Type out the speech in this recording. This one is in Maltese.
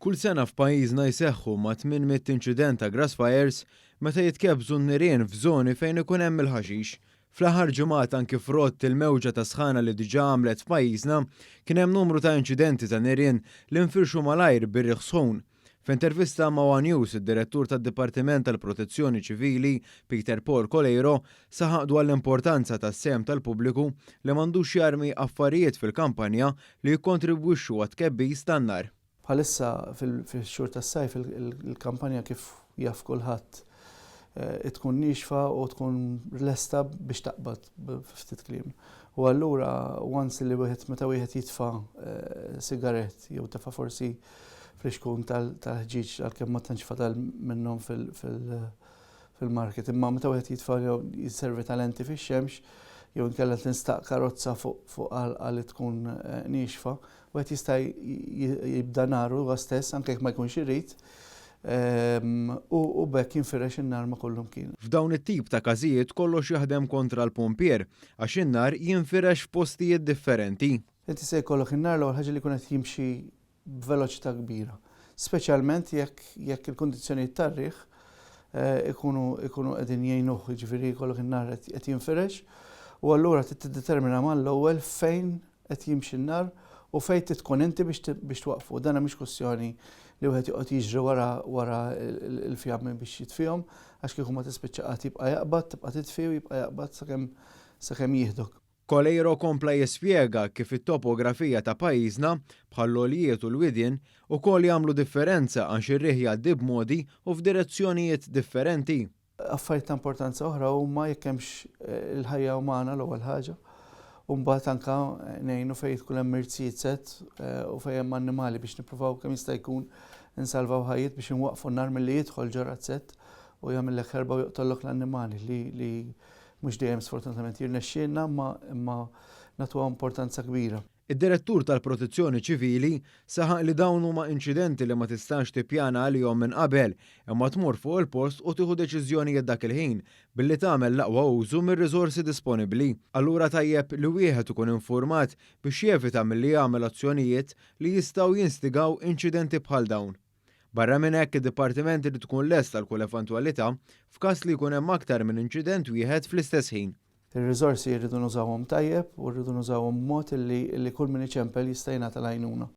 Kull sena f'pajjiżna jseħħu ma' 800 inċident ta' grass fires meta jitkebbsu n-nirien f'żoni fejn ikun hemm il-ħaxix. Fl-aħħar ġimgħat anki frott il-mewġa ta' sħana li diġà għamlet f'pajjiżna kien hemm numru ta' inċidenti ta' nirien li nfirxu malajr bir-riħ sħun. F'intervista ma' One News, id-Direttur tad-Dipartiment tal-Protezzjoni Ċivili, Peter Paul Coleiro, saħaq dwar l-importanza tas-sehem tal-pubbliku li m'għandux jarmi affarijiet fil-kampanja li jikkontribwixxu għat-tkebbis tan-nar. Bħalissa fix-xhur tas-sajf il-kampanja kif jaf kulħadd tkun niexfa u tkun lesta biex taqbad ftit kliem. U allura once li wieħed meta wieħed jitfa' sigarett jew tefa' forsi flixkun tal-ħġieġ għalkemm ma tantx fadal minnhom fil-market. Imma meta wieħed jitfa' jew jisservi ta' lenti fix-xemx jew inkella tinstaq karozza fuq għalqa li tkun niexfa, wieħed jista' jibda naru huwa stess anke jekk ma jkunx irid u b'hekk jinfirex in-nar ma' kullimkien. F'dawn it-tip ta' każijiet kollox jaħdem kontra l-pumpier għax in-nar jinfirex f'postijiet differenti. Inti se jkollok in-nar l-ewwel ħaġa li jkun qed jimxi b'veloċità kbira, speċjalment jekk jekk il-kundizzjonijiet tar-riħ ikunu ikunu qegħdin jgħinuh, jiġifieri jkollok in-nar qed jinfirex u allura trid tiddetermina mal-ewwel fejn qed jimxi n-nar u fejn trid tkun inti biex biex twaqqfu. Dana mhix kwistjoni li wieħed joqgħod jiġri wara wara l-fjammi biex jitfihom għax kieku ma tispiċċa qatt jibqa' jaqbad, tibqa' titfi u jibqa' jaqbad sakemm sakemm jieħdok. Coleiro kompla jispjega kif it-topografija ta' pajjiżna, bħall-għoljiet u l-widien, ukoll jagħmlu differenza għax ir-riħ jgħaddi b'modi u f'direzzjonijiet differenti. Affarijiet ta' importanza oħra huma jekk hemmx il-ħajja umana l-ewwel ħaġa, u mbagħad anke ngħinu fejn tkun hemm irziezet u fejn hemm annimali biex nippruvaw kemm jista' jkun insalvaw ħajjiet biex inwaqqfu n-nar milli jidħol ġo razzett u jagħmillek ħerba u joqtollok l-annimali li li Mhux dejjem sfortunatament jirnexxielna imma imma nagħtuha importanza kbira. Id-Direttur tal-Protezzjoni Ċivili saħaq li dawn huma inċidenti li ma tistax tippjana għalihom minn qabel imma tmur fuq il-post u tieħu deċiżjonijiet dak il-ħin billi tagħmel l-aqwa użu mir-riżorsi disponibbli. Allura tajjeb li wieħed ikun infurmat biex jevita milli jagħmel azzjonijiet li jistgħu jinstigaw inċidenti bħal dawn. Barra minn hekk, id-Dipartiment irid ikun lest għal kull eventwalità f'każ li jkun hemm aktar minn inċident wieħed fl-istess ħin. Ir-riżorsi rridu nużawhom tajjeb u rridu nużawhom b'mod illi kull min iċempel jista' jingħata l-għajnuna.